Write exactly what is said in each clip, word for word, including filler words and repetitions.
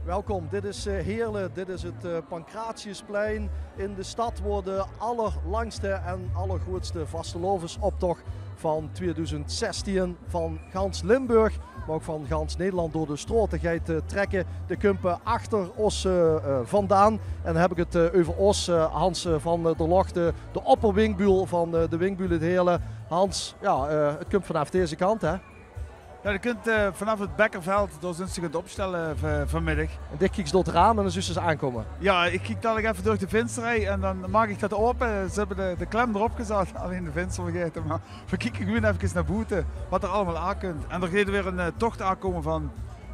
Welkom, dit is eh, Heerle, dit is het eh, Pancratiusplein in de stad, wo de allerlangste en allergrootste vastelaovesoptoch van tweeduizend zestien van gans Limburg, maar ook van gans Nederland door de straote geit eh, trekke. De kump eh, achter os eh, eh, vandaan. En dan heb ik het eh, euver os, eh, Hans eh, van eh, der Lochte, de opperwingbuul van eh, de Wingbuul oet Heerle. Hans, ja, eh, het kump vanaf deze kant, hè? Ja, ge kunt eh, vanaf het Bekkerveld, daar zult ge kunt opstellen v- vanmiddag. En dit kieks door het raam en dan zuus se ze aankomme. Ja, ik kijk dadelijk even door de vensterij en dan maak ik dat open. Ze hebben de, de klem erop gezet, alleen de venster vergeten. Maar we kijken gewoon even naar boeten, wat er allemaal aan kunt. En er gaat weer een eh, tocht aankomen van,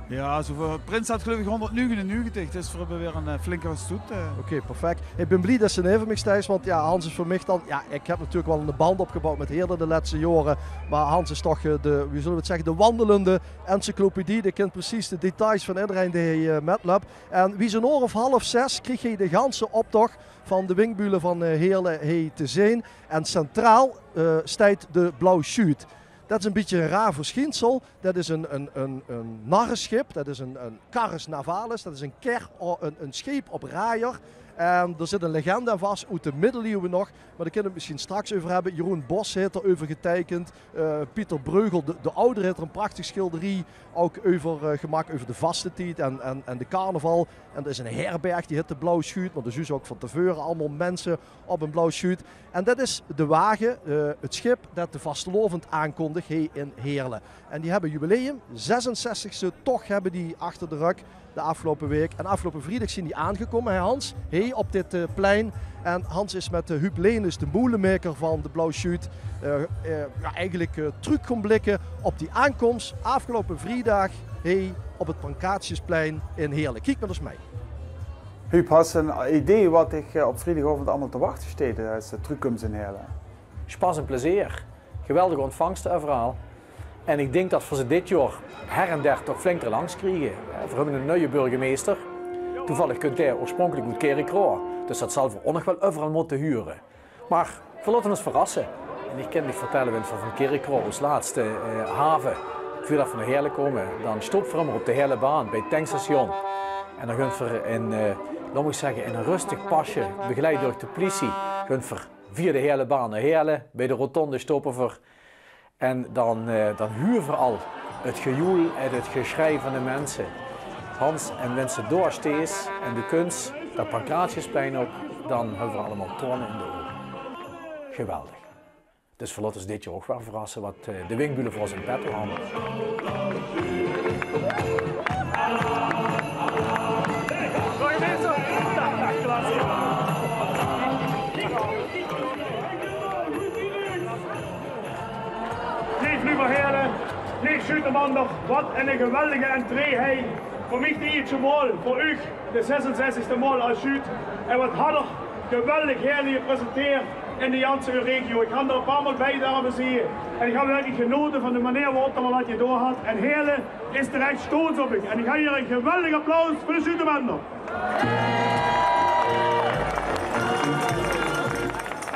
ja, zoveel. Prins had geloof ik honderdnegenennegentig, dus we hebben weer een eh, flinke stoet. eh. Oké, perfect. Ik ben blie dat se neve mich steis, want ja, Hans is voor mich dan, ja, ik heb natuurlijk wel een band opgebouwd met Heerle de laatste jaren, maar Hans is toch eh, de, wie zullen we het zeggen, de wandelende encyclopedie. Die kent precies de details van iedereen die hij eh, metlöp. En wie zo'n oor of half zes kreeg hij de ganse optocht van de Wingbuule van eh, Heerle hey te zien. En centraal eh, steit de Blauw Sjuut. Dat is een beetje een raar verschijnsel. Dat is een, een, een, een narreschip, dat is een, een carrus navalis, dat is een, ker, een, een scheep op rajer. En er zit een legende aan vast uit de middeleeuwen nog, maar daar kunnen we het misschien straks over hebben. Jeroen Bos heeft er over getekend. Eh, Pieter Breugel, de, de ouder, heeft er een prachtig schilderie ook over eh, gemaakt, over de vastetied en, en, en de carnaval. En er is een herberg, die heet de Blauw Sjuut, want er zuus ook van tevoren allemaal mensen op een blauw sjuut. En dat is de wagen, eh, het schip dat de vastelaovend aankondigt hey in Heerle. En die hebben jubileum, zesenzestigste tocht hebben die achter de rug de afgelopen week. En afgelopen vrijdag zien die aangekomen, hè Hans, hey op dit eh, plein. En Hans is met eh, Huub Lenus, de molenmaker van de Blauw Sjuut, eh, eh, ja, eigenlijk eh, terug gaan blikken op die aankomst afgelopen vrijdag hey op het Pancratiusplein in Heerle. Kiek maar eens mee. Huub, has se een idee wat dich eh, op vriedigaovend allemaal te wachten steit als se terugkums in Heerle? Spas en plezeer. Geweldige ontvangsten euveral. En ik dink dat v'r ze dit jaor her en der toch flink d'r langs kriege. V'r höbbe 'ne nuie burgemeester. Toevallig kunt hae oorspronkelijk oet Kirchroa. Dus dat zal veur ós nog wel euveral motte hure. Maar v'r laote ós verrasse. En ik kin dich vertelle, wens v'r van Kirchroa as laatste eh, have, veurdat v'r nao Heerle komme, dan stoppe v'r ummer op de Heerlebaan bij 't tankstation. En dan gunt v'r in, eh, laot ik zeggen, in een rustig pasje, begeleid door de politie, gunt v'r via de Heerlebaan nao Heerle. Bij de rotonde stoppe v'r. En dan, eh, dan hure v'r al het gejoel en het geschrei van de mensen. Hans, en wens se daar steis en de kuns dat Pancratiusplein op, dan höbbe v'r allemaal tranen in de ogen. Geweldig. Dus v'r laote ós dit jaor ook weer verrassen wat eh, de Wingbuule veur ós in petto hadde. Leef Luberheren, leef Sjuutermander, wat 'n geweldige entree, hè. Veur mich de ierste maol, veur uch de zesenzestigste maol as Sjuut. En wat hadde geweldig Heerle gepresenteerd in de ganse regio. Ik han d'r 'n paar maol bij, dames en hiere. En ik han werkelijk genote van de meneer waor 't allemaal wat gedoon had. En Heerle is terecht stoons op uch. En ik gaef uch 'n geweldig applaus veur de Sjuutermander.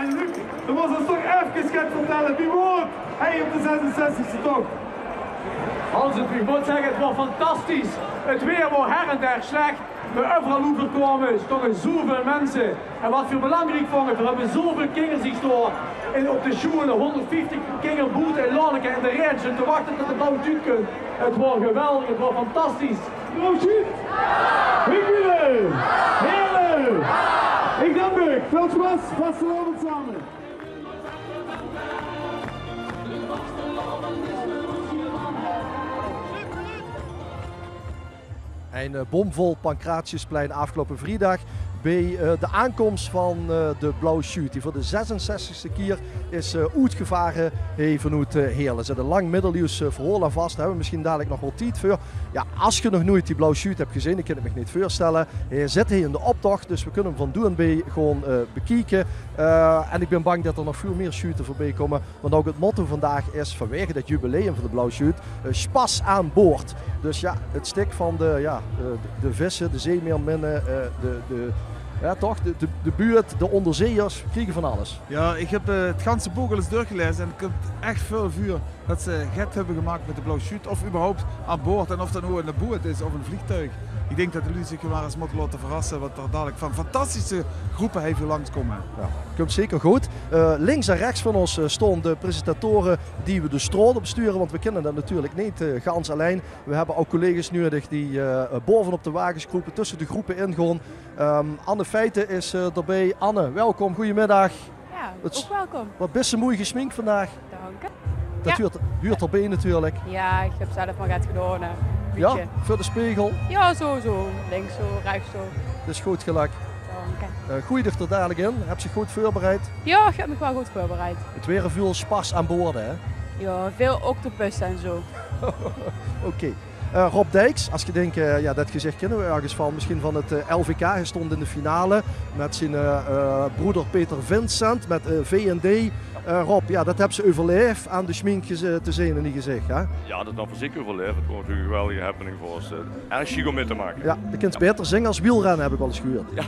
En Luc, dan mós se ós toch efkes get vertelle. Wie waor 't, hè, op de zesenzestigste tocht? Hans, ik mót zegge, het waor fantastisch. Het weer waor her en der slech, maar euveral wo v'r kwame, stonge zoeväöl minse. En wat v'r belangriek vónge, v'r höbbe zoeväöl kinger zeen stoa in, op de sjoele, honderdvieftig kinger boete in Lonneke in de rij te wachte tot de Blauw Sjuut kump. Het waor geweldig, het waor fantastisch. Blauw Sjuut! Wingbuule! Heerle! Ik dank uch. Väöl sjpas, vastelaovend same. Ein eh, bomvol Pancratiusplein afgelopen vrijdag bij eh, de aankomst van eh, de Blauw Sjuut, die veur de zesenzestigste kier is eh, oetgevare hey, vanoet eh, Heerle. Zit 'n lang middeleeuws eh, verhaol aan vast, dao höbbe v'r misschien dalik nog wel tied veur. Ja, as ge nog noeit die Blauw Sjuut hebt gezeen, ik kan het mich niet veurstelle. Hae zit hey in de optocht, dus we kunne 'm van doe en bie gewoon eh, bekieke. Eh, en ik bin bang dat er nog väöl mier sjute veurbie komme. Want ook het motto vandaag is, vanwege dat jubileum van de Blauw Sjuut, eh, sjpas aan boord. Dus ja, het stik van de, ja, eh, de, de visse, de zeemeerminne, eh, de, de, ja, toch, de, de, de buurt, de onderzeeërs, kriege van alles. Ja, ik heb eh, het ganse book al eens doorgelezen en ik heb echt väöl veur dat ze get höbbe gemaakt met de Blauw Sjuut of überhaupt aan boord. En of dat noe 'n boot is of 'n vliegtuig. Ik dink det de luuj zich gewoon ens mótte laote verrasse waat d'r dalik van fantastische groepe hei veur langs kómme. Ja, kump zeker good. Eh, links en rechts van ós, eh, staon de presentatore die we de straot op sture, want we kinne det natuurlik neet, eh, gans allein. We hebbe ouch collega's nudig die, eh, baovenop de wages kroepe, tösse de groepe in gaon. Ehm, Anne Feiten is, eh, d'rbie. Anne, welkom, goojemiddig. Ja, ouch welkom. Waat bis se moei gesjmink vandaag. Dank. Det huurt, huurt d'rbie natuurlik. Ja, ik heb zelf maar get gedaon, hè. Ja, veur de spegel. Ja, zo, zo. Links zo, rechts zo. Det is good gelök. Dank. Eh, gooj dich d'r dalik in. Hebs dich good veurbereid? Ja, ik heb mich waal good veurbereid. Het waere väöl spas aan boord, hè? Ja, väöl octopus en zo. Oké. Eh, Rob Dijks, as ge dinkt, eh, ja, det gezich kinne we örges van, misschien van het, eh, L V K. Hae stond in de finale mit zien, eh, eh, broeder Peter Vincent, mit, eh, V N D. Eh, Rob, ja, det hebs se euverlaef aan de sjmink geze-, te zeen in dien gezich, hè? Ja, det hebbe we zeker euverlaef. Het waas natuurlik ein geweldige happening veur ós, eh, erg sjiek óm mit te make. Ja, det kins se baeter zinge as wielrenne, heb ik waal ens gehuurd. Ja,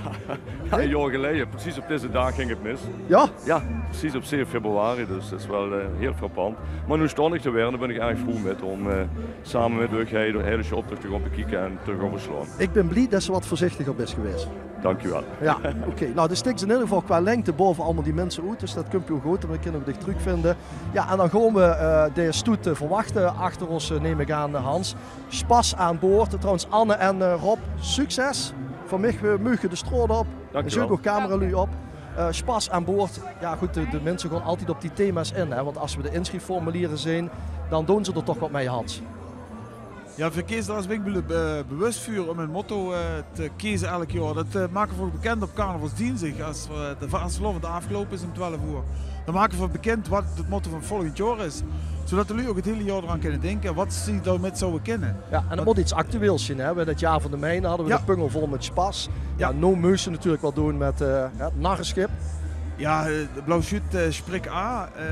ja, ein jaor geleje, precies op deze daag ging het mis. Ja? Ja, precies op zeve februari, dus det is waal, eh, hiel frappant. Maar noe staon ik d'r weer en dao bin ik erg vroe mit óm, eh, same mit uch hei de hele optoch te gaon bekieke en te gaon versjlaon. Ik bin blie det se waat veurzichtiger bis gewaes. Dank uch waal. Ja, oké. Nou, de stiks in eder geval qua lengte baove allemaol die minse oet, dus det kump hiel good, dan kinne we dich trökvinde. Ja, en dan gaon we, eh, de stoet, eh, verwachte achter ós, eh, num ik aan, eh, Hans. Spas aan boord. Trouwens, Anne en, eh, Rob, succes. Van mich, we moge de straot op. Dank uch waal. Zoek ouch cameraluuj op. Eh, spas aan boord. Ja, good, de, de minse gaon altied op die thema's in, hè, want as we de insjriefformuliere zeen, dan doon ze d'r toch waat mei, Hans. Ja, we keze d'r as Winkbülle be-, bewus veur óm ein motto, eh, te keze elk jaor. Det, eh, make we ouch bekind op carnavalsdinsdig, as, eh, de vastelaovend aafgeloupe is óm twelf oer. Dan make we bekind waat het motto van volgend jaor is, zodet de luuj ouch het hele jaor d'raan kinne dinke waat ze dao mit zouwe kinne. Ja, en det mót iets actueels zeen, hè? We hebbe het Jaor van de Mijn, hadde we de pungel vol mit spas. Ja, noe mós se natuurlik waat doon mit, eh, ja, het narreskip. Ja, eh, de Blauw Sjuut, eh, sprik aan. Eh,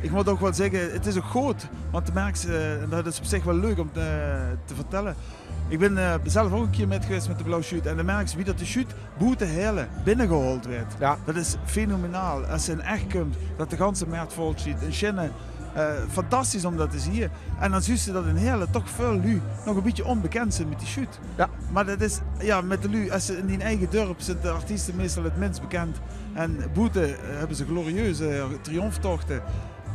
ik mót ouch waal zègke, het is ouch good, want de merks, eh, en det is op zich waal leuk óm, eh, te vertelle. Ik bin, eh, zelf ouch ein kier mit gewaes mit de Blauw Sjuut. En de merks wie det de sjuut boete Heerle binnegehaold waert. Ja. Det is fenomenaal. As se in Ech kums, det de ganse mert vol sjtiet. In Sjinne, eh, fantastisch óm det te zeen. En dan zuus se det in Heerle toch väöl luuj nog ein bietje ónbekind zeen mit die sjuut. Ja. Maar det is, ja, mit de luuj, as se in dien eige dörp zeen de artieste meistal het mins bekind. En boete, eh, hebbe ze glorieuze, eh, triomftochte.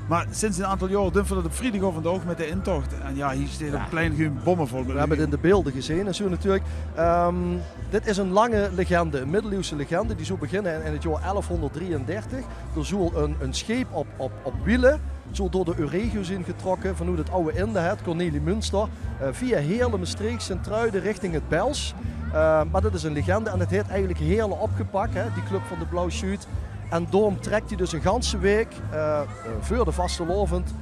Maar sinds ein aantal jaor doon we det op vriedigaovend ouch mit de intocht. En ja, hie steit op het plein gewoon bommevol mit luuj. We hebbe het in de beelde gezeen en zo natuurlik. Ehm, dit is ein lange legende, ein middeleeuwse legende. Die zou beginne in, in het jaor elfhonderddrieëndertig. D'r zou ein, ein sjeep op, op, op wiele, zou door de Euregio zeen getrokke vanoet het aw Inde, het Cornelimünster, eh, via Heerle, Mestreech, Sint-Truiden richting het Bels. Eh, maar det is ein legende en het haet eigelik Heerle opgepak, hè, die club van de Blauw Sjuut. En daorum trekt die dus ein ganse waek, eh, eh, veur de vastelaovend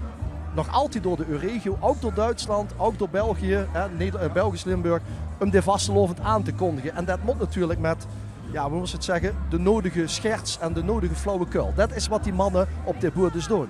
nog altied door de Euregio, ouch door Duitsland, ouch door België, hè, Neder-, eh, Belgisch Limburg, óm de vastelaovend aan te kondige. En det mót natuurlik mit, ja, wie mós se het zègke, de nuuedige scherts en de nuuedige flauwekul. Det is waat die manne op de boer dus doon.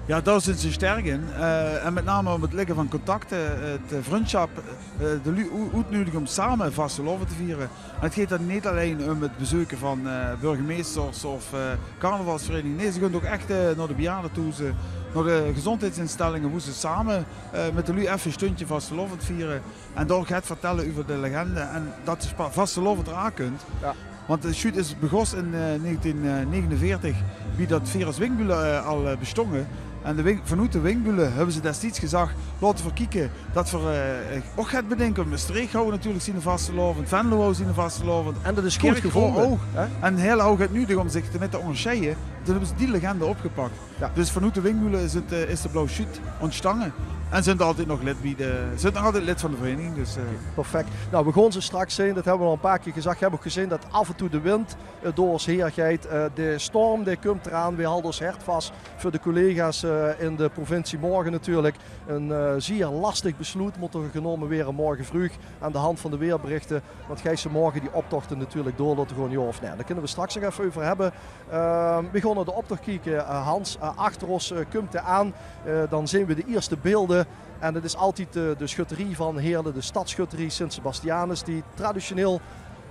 Ja, dao zeen ze sterk in. Eh, en mit name óm het lègke van contacte, eh, het, eh, vrundsjap, eh, de luuj oe-, oetnudige óm same vastelaovend te viere. En het geit dan neet allein óm het bezeuke van, eh, burgemeisters of, eh, carnavalsverenigingen. Nae, ze gaon ouch ech, eh, nao de bejaardetehoeze, nao de gezóndheidsinstellinge, wo ze same, eh, mit de luuj effe ein sjtundje vastelaovend viere. En dao get vertelle euver de legende en det de spa-, vastelaovend d'raan kump. Ja. Want de sjuut is begós in, eh, negentien negenenveertig, wie det veer as Winkbülle, eh, al, eh, bestónge. En de Wink-, vanoet de Winkbülle hebbe ze destieds gezag: laote we kieke det we, eh, ouch get bedinke. Mestreech hou natuurlik zien vastelaovend, Venlo hou zien vastelaovend. En det is good gevónje, hè? Kirchroa ouch. En Heerle hou het nudig óm zich te, mit te óngersjeie. Toen hebbe ze die legende opgepak. Ja. Dus vanoet de Winkbülle is het, eh, is de Blauw Sjuut óntstange. En zeen altied nog lid bie de, zeen nog altied lid van de vereniging. Dus, eh. Perfect. Nou, we gaon ze straks zeen. Det hebbe we al ein paar kier gezag. Hebbe ouch gezeen det af en toe de wind, eh, door ós haer geit. Eh, de storm, dae kump d'raan. We halde ós hert vas veur de collega's, eh, in de provincie. Morge natuurlik ein, eh, zier lastig besloet mót d'r genómme waere morge vreug aan de hand van de waerberichte. Want geis se morge die optochte natuurlik door laote gaon, ja of nae? Dao kinne we straks nog effe euver hebbe. Ehm, we gaon nao de optoch kieke. Eh, Hans, eh, achter ós, eh, kump dae aan. Eh, dan zeen we de ierste beelde. En det is altied, eh, de schutterie van Heerle, de stadsschutterie Sint Sebastianus, die traditioneel,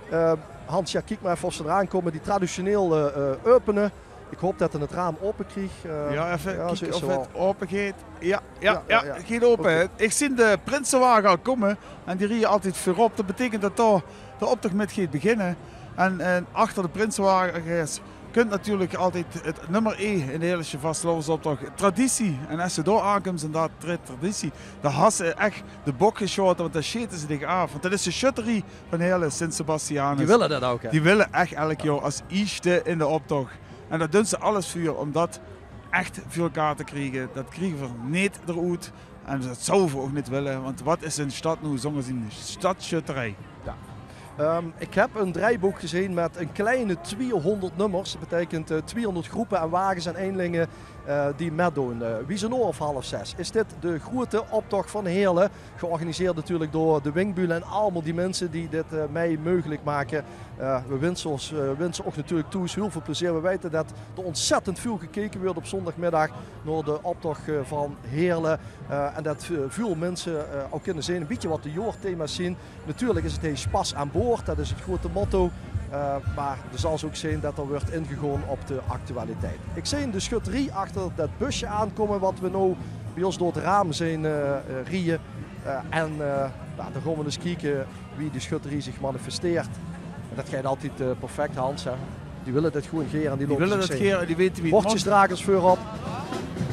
eh, Hans, ja, kiek maar effe of ze d'raan kómme, die traditioneel, eh, eh, äöpene. Ich haop det 'r 't raam aope krieg. Eh, jao, effe kieke of 't aope geit. Jao, jao, jao, geit aope. Oké. Ich zeen de prinsewage al kómme en die rieje altied veurop. Det beteikent det dao de optoch mit geit beginne. En, en achter de prinsewages kump natuurlik altied 't nummer ein in de Heëlesje vastelaovesoptoch. Traditie. En es se dao aankums, dan trèt traditie. Dan has se ech de bok gesjaote, want dan sjete ze dich aaf. Want det is de sjötterie van Heële, Sint Sebastianus. Die wille det ouch, hè? Die wille ech elk jaor es ieësjte in de optoch. En dao doon ze alles veur óm det ech veur elkaar te kriege. Det kriege v'r neet d'roet. En det zouwe v'r ouch neet wille, want waat is ein stad noe zónger zien stadsjötterie? Jao. Ehm, ich höb ein draejbook gezeen mit ein kleine twieëhóngerd nummers. Det beteikent, eh, twieëhóngerd gróppe en wages en einlinge, eh, die mitdoon. Eh, wie is 't noe al half zès? Is dit de groeëte optoch van Heële? Georganiseerd natuurlik door de Winkbülle en allemaol die minse die dit, eh, mei meugelik make. Eh, v'r winse ós, eh, winse uch natuurlik thoes hiel väöl plezeer. V'r weite det d'r óntzèttend väöl gekeke weurt op zóndigmiddig nao de optoch, eh, van Heële. Eh, en det, eh, väöl minse, eh, ouch kinne zeen, ein bietje waat de jaorthema's zeen. Natuurlik is 't hie Spaß aan Boord, det is 't groeëte motto. Eh, mer d'r zal ouch zeen det d'r weurt ingegaon op de actualiteit. Ich zeen de sjötterie achter det busje aankómme waat v'r noe bie ós door 't raam zeen, eh, eh, rieje. Eh, en, eh, noe, dan gaon v'r ins kieke wie die sjötterie zich manifesteert. En det geit altied, eh, perfect, Hans, hè. Die wille det gewoon gaer en die laote zich zeen. Bordjes dragers veurop.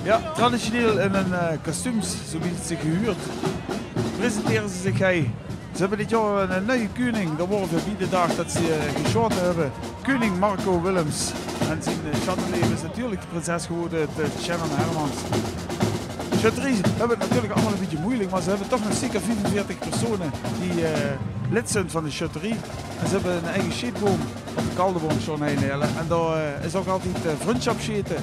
Jao, traditioneel in hun, eh, kostuums, zoewie 't zich gehuurt, presentere ze zich hie. Ze höbbe dit jaor ein, ein nuuje keuning. Dao wore v'r bie de daag det ze, eh, gesjaote höbbe. Keuning Marco Willems. En zien, eh, chatelaine is natuurlik de prinses gewore, 't, eh, Shannon Hermans. Sjötterie höbbe 't natuurlik allemaol ein bietje meujelik, mer ze höbbe toch nog zeker viefenveertig persone die, eh, lid zeen van de sjötterie. En ze höbbe ein eige sjeetboum op de Kaldeboom sjtaon hie in Heële. En dao, eh, is ouch altied, eh, vrundsjapssjete.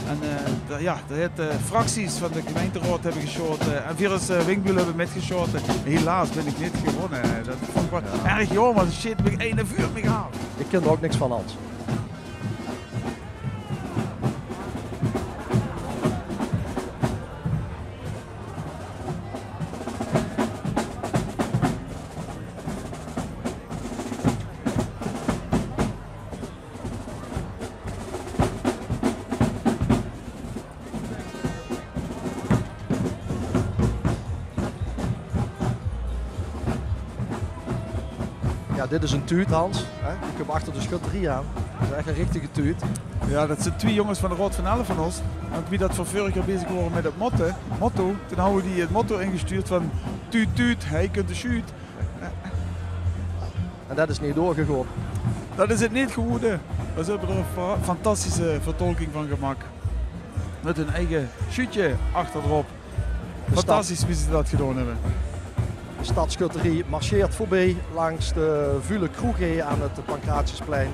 En, eh, dao, jao, dao höbbe, eh, fracties van de gemeinteraod höbbe gesjaote. En veer es, eh, Winkbülle höbbe mitgesjaote. Helaas bön ich neet gewónne. Det vónj ich waal erg jaomer, want d'r sjeet mich eine veur mich aaf. Ich kin d'r ouch niks van, Hans. Jao, dit is ein tuut, Hans. Hè? Die kump achter de sjötterie aan. Det is ech ein richtige tuut. Jao, det zeen twie jónges van de Raod van Elf van ós. En wie det v'r veurig jaor bezig wore mit 't motte, motto, toen hawwe die 't motto ingestuurd van tuut, tuut, hie kump de sjuut. En det is neet doorgegaon. Det is 't neet gewore. Ze höbbe d'r ein fa-, fantastische vertolking van gemaak. Mit hun eige sjuutje achter d'rop. Fantastisch wie ze det gedaon höbbe. De stadsjötterie marcheert veurbie langs de völe kroege aan 't Pancratiusplein.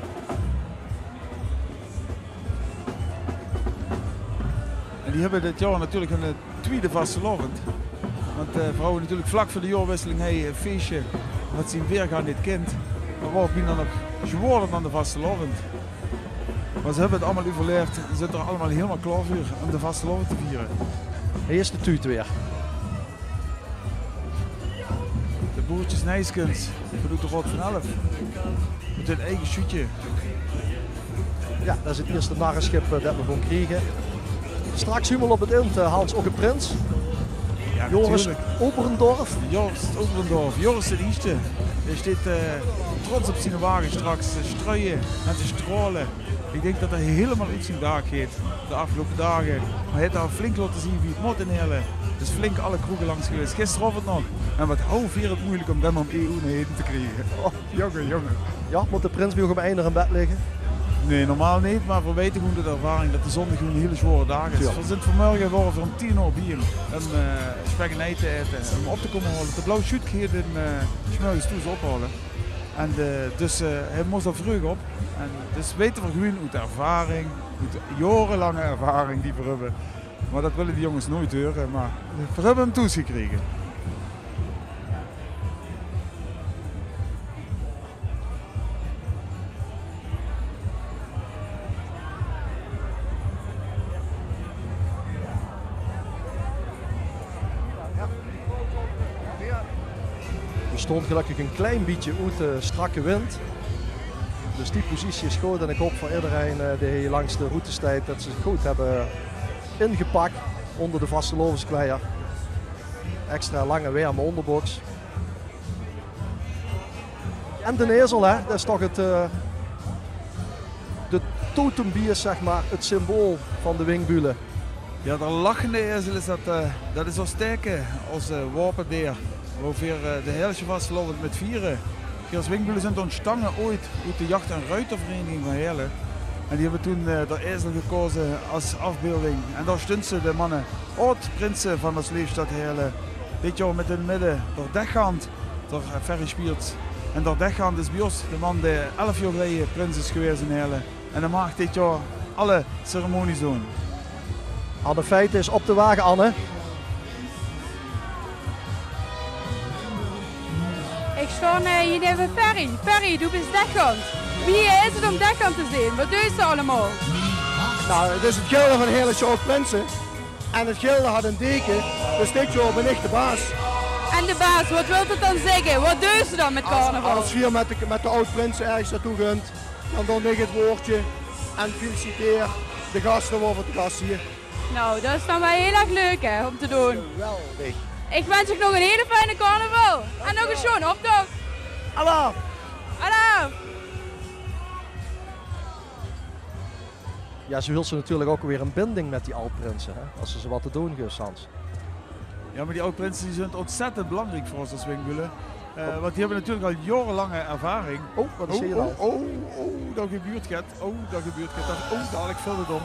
En die höbbe dit jaor natuurlik hun, eh, twiede vastelaovend. Want, eh, v'r hawwe natuurlik vlak veur de jaorwisseling hie ein fieësje waat zien weergaon neet kint. Mer waor ouch bienao nog zwaorder dan de vastelaovend. Mer ze höbbe 't allemaol euverlaefd en zeen d'r allemaol hielemaol klaor veur óm de vastelaovend te viere. Hie is de tuut weer. De broertjes Nijskens, vanoet de Raod van Elf. Mit hun eige sjuutje. Jao, det is 't ieëste narreschip, eh, det v'r gaon kriege. Straks hielemaol op 't ind, eh, Hans, ouch ein prins. Jao, Joris Oberendorf. Joris Oberendorf. Joris d'n Ieësjte. Dae steit, eh, trots op ziene wage straks te struie en te straole. Ich dink det 'r hielemaol oet zien daak geit de aafgeloupe daag. Mer hae haet al flink laote zeen wie 't mót in Heële. Is flink alle kroege langs gewaes, gisteraovend nog. En waat hawwe veer 't meujelik óm dem óm ein oer nao hie te kriege. Oh, jónge, jónge. Jao, mót de prins bie uch óm ein oer in bed ligke? Nae, normaal neet, mer veer weite gewoen oet ervaring det de zóndig gewoen ein hiel zwaore daag is. Tuurlik. Veer zeen vanmorge, wore veer óm tien oer bie häöm óm, eh, spek en ei te aete, óm op te kómme haole. De blauw sjuut geit häöm, eh, 's mörges thoes ophaole. En, eh, dus, eh, hae mós al vreug op. En dus weite veer gewoen oet ervaring, oet jaorelange ervaring die veer höbbe. Mer det wille die jónges noeats heure, mer veer höbbe häöm thoes gekrege. V'r staon gelökkig ein klein bietje oet de strakke wind. Dus die positie is good en ik hoop veur ederein, eh, die hie langs de route steit, det ze zich good hebbe ingepak ónder de vastelaoveskleier. Extra lange, werme óngerboks. En d'n ezel, hè, det is toch 't, eh, de totembeest, zeg maar, 't symbool van de Winkbülle. Jao, d'r lachende ezel is det, eh, det is ós taeke, ós, eh, waopedeer, wo veer, eh, de Heëlsje vastelaovend mit viere. Veer es Winkbülle zunt óntstange ooit oet de Jacht- en Ruitervereniging van Heële. En die höbbe toen, eh, d'r ezel gekaoze es aafbeelding. En dao sjtunt ze, de manne, aod-prinse van ós leefstad Heële. Dit jaor mit in 't midde d'r Dechant, d'r, eh, Ferry Spierts. En d'r Dechant is bie ós de man dae elf jaor geleje prins is gewaes in Heële. En dae maag dit jaor alle ceremonies doon. Anne Feiten is op de wage, Anne. Ik sjtaon, eh, hie neve Ferry. Ferry, doe bis Dechant. Wie, eh, is 't óm Dechant te zeen? Wat deis se allemaol? Nou, 't is 't gilde van Heëlsje aod-prinse. En 't gilde hat ein deken, dus dit jaor bin ik de baas. En de baas, wat wilt det dan zègke? Wat deis se dan mit carnaval? As, as veer mit de, mit de aod-prinse örges naotoe gaon, dan doon ik 't waordje en feliciteer de gaste wo veer te gas zeen. Nou, det is dan waal hiel erg leuk, hè, óm te doon. Geweldig. Ik wins uch nog ein hiel fijne carnaval. En nog ein sjoeane optoch. Alaaf! Alaaf! Jao, zoe wils se natuurlik ouch weer ein binding mit die aod-prinse, hè? As se ze wat te doon gufs, Hans. Jao, mer die aod-prinse, die zunt ontzettend belangriek veur ós es Winkbülle. Eh, want die höbbe natuurlik al jaorelange ervaring. Oh, wat is hie dan? Oh, oh, dao gebeurt get. Oh, dao gebeurt get. Oh, dalik vilt 't óm.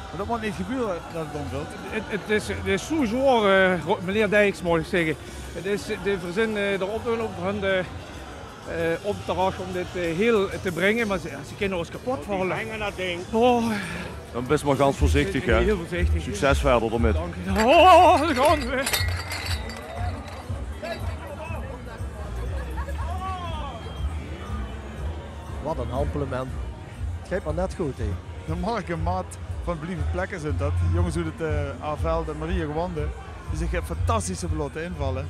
Mer det mót neet gebeure det 't ómvilt. 't, 't is, 't is zoe zwaor, eh, ro-, meneer Dijks, mót ik zègke. 't Is, de, veer zeen, eh, d'r op, op hun, eh, eh, opdrach óm dit, eh, hiel te bringe, mer ze, ze kinne ós kepot valle. Oh. Dan bis mer gans veurzichtig, hè. Hiel veurzichtig. Succes wiejer d'rmit. Dank u. Oh, dao gaon v'r. Wat ein hampeliment. 't Geit mer net good, hè. De Mark en Maat van Blieve Plekke zeen det. Die jónges oet 't, eh, Avelde, Maria Gewande, die zich, eh, fantastisch höbbe laote invalle.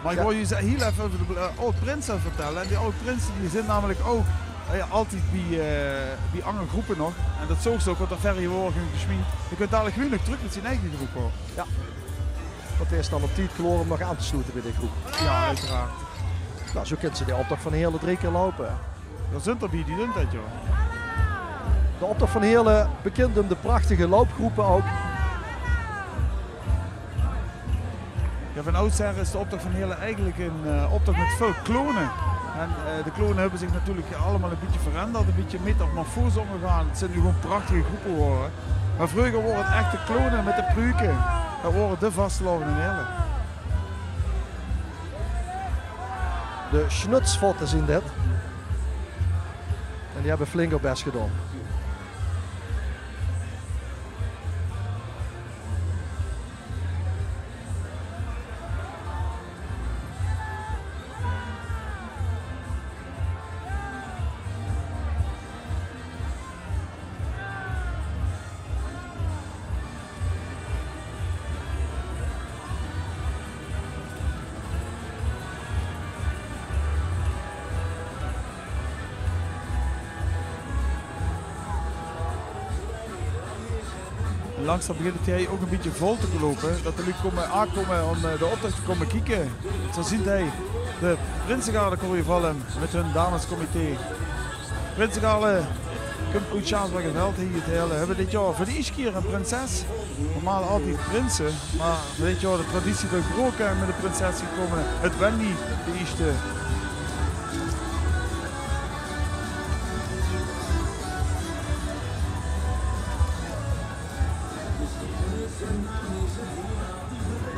Mer ik wol uch hiel effe euver de, eh, aod-prinse vertèlle. En die aod-prinse, die zeen namelik ouch, eh, jao, altied bie, eh, bie anger gróppe nog. En det zoogs se ouch, want dao verre waor gein gesjmied. Dae kump dalik gewoon nog trök mit zien eige gróp, huur. Jao. Want dae is dan op tied klaor óm nog aan te sloete bie de gróp. Jao, oeteraard. Nou, zoe kins se de optoch van Heële drie kier loupe. Dao zunt d'r bie, die zunt det, jao. De optoch van Heële, bekind óm de prachtige loupgróppe ouch. Jao, van oudsher is de optoch van Heële eigelik ein, eh, optoch mit väöl klone. En, eh, de klone höbbe zich natuurlik allemaol ein bietje veranderd, ein bietje metamorfose óngergaon. 't Zeen noe gewoon prachtige gróppe gewore. Mer vreuger wore 't echte klone mit de peruke. Det wore de vastelaovende in Heële. De Snutsvotte zeen det. En die höbbe flink hun bès gedaon. En langzaam begint 't hie ouch ein bietje vol te loupe, det de luuj kómme aankómme óm, eh, de optoch te kómme kieke. Zo zunt v'r de prinsegarde, Corrie Vallen, mit hun damescomité. Prinsegarde kump oet Sjaansenbergerveld hie in Heële. Höbbe dit jaor veur de ieësjte kier ein prinses. Normaal altied prinse, mer dit jaor de traditie doorbroke en mit de prinses gekómme. 't Wendy de ieësjte.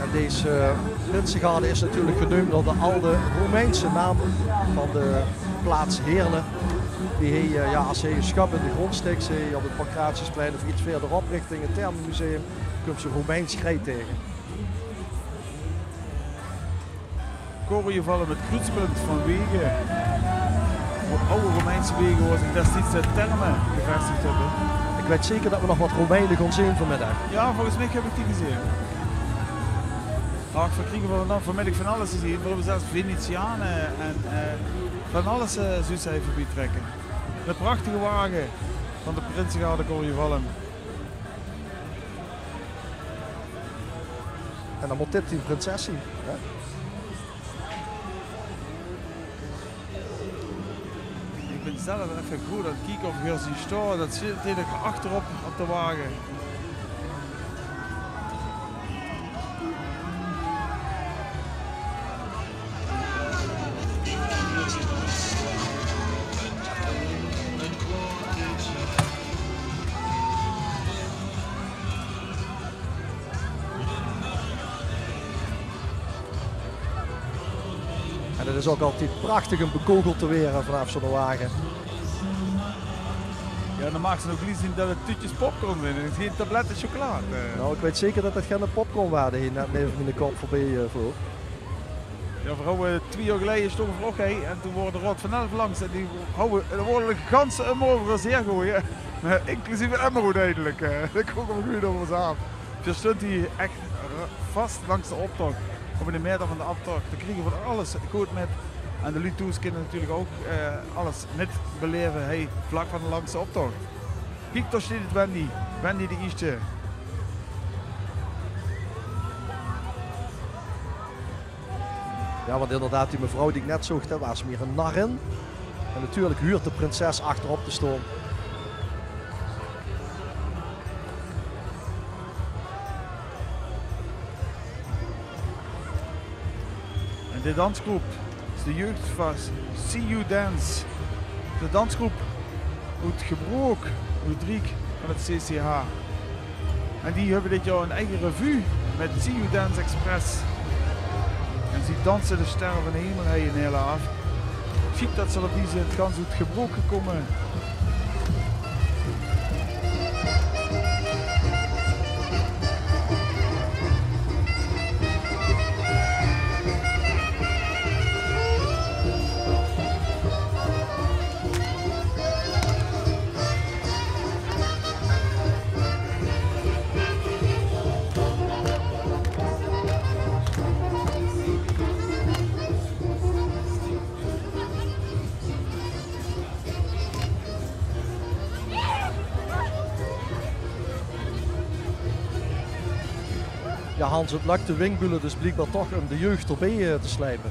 En dees, eh, prinsegarde is natuurlik geneump nao de alde Romeinse naam van de plaats Heële. Die hie, eh, jao, as se 'n sjap in de grónd stiks, hie op 't Pancratiusplein of get wiejer op richting 't Thermenmuseum, kums se Romeins greet taenge. Corrie Vallen mit Kruutspunt van Wege. Op aw Romeinse wege wo zich destieds de therme gevestig höbbe. Ik weit zeker det v'r nog get Romeine gaon zeen vanmiddig. Jao, volges mich höb ich die gezeen. Ach, veer kriege van, vanmiddig van alles te zeen. Veer höbbe zelfs Venetiane en, eh, van alles, eh, zuus se hie veurbie trèkke. De prachtige wage van de prinsegarde Corrievallum. En dan mót dit die prinses zien, hè? Ich bin zelf effe good aan 't kieke of ich häör zien staon. Dat zit natuurlik achterop op de wage. En 't is ouch altied prachtig um bekogeld te waere vanaaf zoe'n wage. Jao, dan maags se nog neet zeen det 't tuutjes popcorn zeen. 't Is gein tablette sjokkelaat, eh. Nou, ich weit zeker det 't gein popcorn waore hie net neve miene kop veurbie, eh, vloog. Jao, veer hawwe twie jaor geleje sjtóng veer ouch hie en toen waor de Raod van Elf langs en die hawwe, d'r waor 'n ganse ummer euver us haer gegooid, hè. Inclusief ummer oeteindelik, eh. Det kómme veer good euver us aaf. Veer sjtónge hie ech r-, vas langs de optoch. Op eine maeter van de optoch. Veer kriege van alles good mit. En de luuj thoes kinne natuurlik ouch, eh, alles mitbeleve, hie vlak van langs de optoch. Kiek, dao sjteit 't Wendy. Wendy de Ieësjte. Jao, want inderdaad, die mevrouw die ich net zoog, det waas mier ein narin. En natuurlik huurt de prinses achterop te staon. En de dansgroep is de jeug van See You Dance. De dansgroep oet Gebrook, oet Riek van 't C C H. En die höbbe dit jaor 'n eige revue mit See You Dance Express. En zie danse de sterre van de hemel hie in Heerle aaf. Sjiek det ze op die zeen, gans oet Gebrook gekómme. Jao, Hans, 't lök de Winkbülle dus bliekbaar toch um de jeug d'rbie, eh, te sjleipe.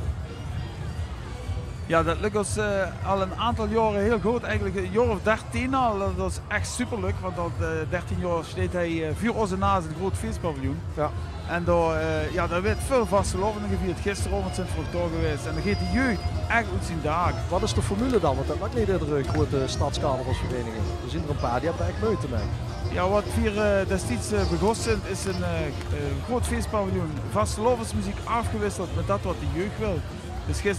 Jao, det lök ós, eh, al 'n aantal jaore hiel good. Eigelik 'n jaor of dertien al. Det is ech superleuk, want al, eh, dertien jaor sjteit hie, eh, veur ózze naas 'n groot feespaviljoen. Jao. En dao, eh, jao, dao weurt väöl vastelaovend gevierd. Gisteraovend zeen v'r nog dao gewaes. En dan geit de jeug ech oet zien daak. Waat is de formule dan? Want det lök neet eder grote stadscarnavalsvereiniging. D'r zeen d'r 'n paar die höbbe d'r ech meujte mei. Jao, waat veer, eh, destieds, eh, begós zeen, is 'n, eh, eh, groot feespaviljoen. Vastelaovesmeziek aafgewisseld mit det waat de jeug wil. Dus gis-,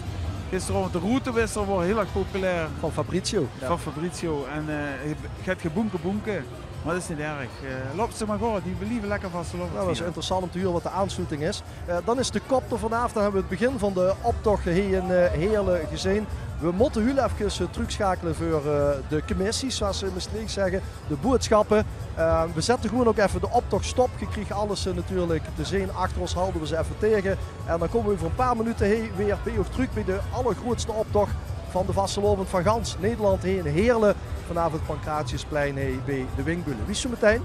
gisteraovend de Routewissel waor hiel erg populair. Van Fabrizio. Jao. Van Fabrizio. En, eh, 't geit geboenke boenke. Mer det is neet erg. Eh, laot ze mer gaon, die believe lekker vastelaovend. Nou, det is interessant um te hure waat de aansloeting is. Eh, dan is de kop d'r vanaaf. Dan höbbe v'r 't begin van de optoch hie in, eh, Heerle gezeen. V'r mótte hiel efkes, eh, tröksjakele veur, eh, de kemissies, zoeas ze in Mestreech zègke, de boodsjappe. Eh, v'r zètte gewoen ouch effe de optoch stop. Geer kriegt alles, eh, natuurlik te zeen. Achter ós halde v'r ze effe taege. En dan kómme v'r euver 'n paar minute hie weer bie uch trök bie de allergroeatste optoch van de vastelaovend van gans Nederland hie in Heerle, vanaaf 't Pancratiusplein hie bie de Winkbülle. Wie zoemetein